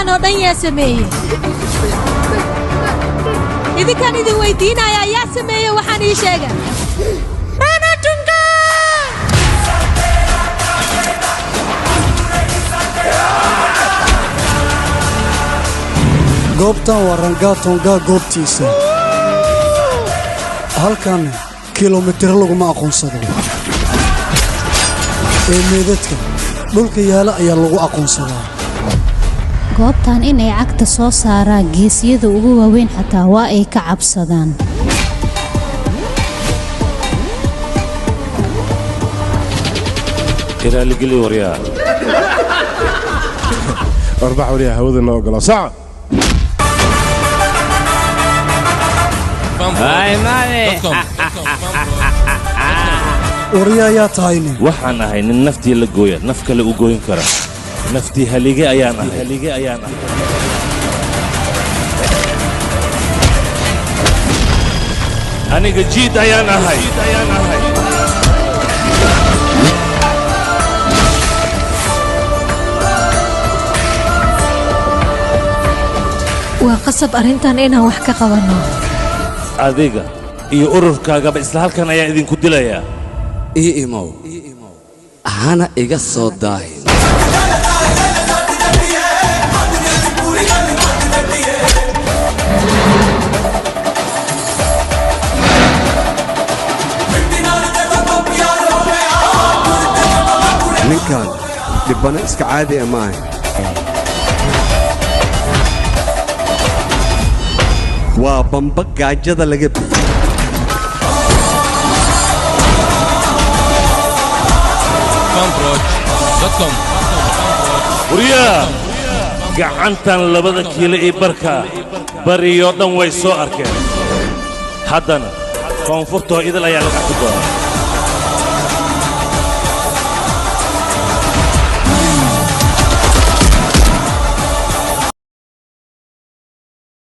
Waxaan oo dhan yaa sameeyey? Idinkaan idin weydiinaya, yaa sameeye? Waxaan ii sheega. Ranatunga! Goobtan waa Rangatonga goobtiisa. Halkan kilomitiro laguma aqoonsado ee meedadka dhulka yaala ayaa lagu aqoonsadaa. Goobtan inay cagta soo saaraan geesiyada ugu waaweyn xataa waa ay ka cabsadaan. Iraaligeli waryaa. Arbax waryaa, hawada noo ogolaa saca. Warya ayaa tahayne? Waxaan ahay nin naftii la gooya naf kale u gooyin kara. Naftii halige ayaan ahay, halige ayaan ahay. Aniga jiid ayaan ahay. Waa qasab arrintan inaan wax ka qabanno. Adiga iyo ururkaagaba isla halkan ayaa idinku dilayaa. Ii imow, hana iga soo daahin. Ninkan dhibbana iska caadi ah ma ahayn, waa bamba gaajada laga biyey. Waryaa, gacantan labada kiilo io barka bariyoo dhan way soo arkeen, haddana koonfurtoo idil ayaa laga arki doonaa.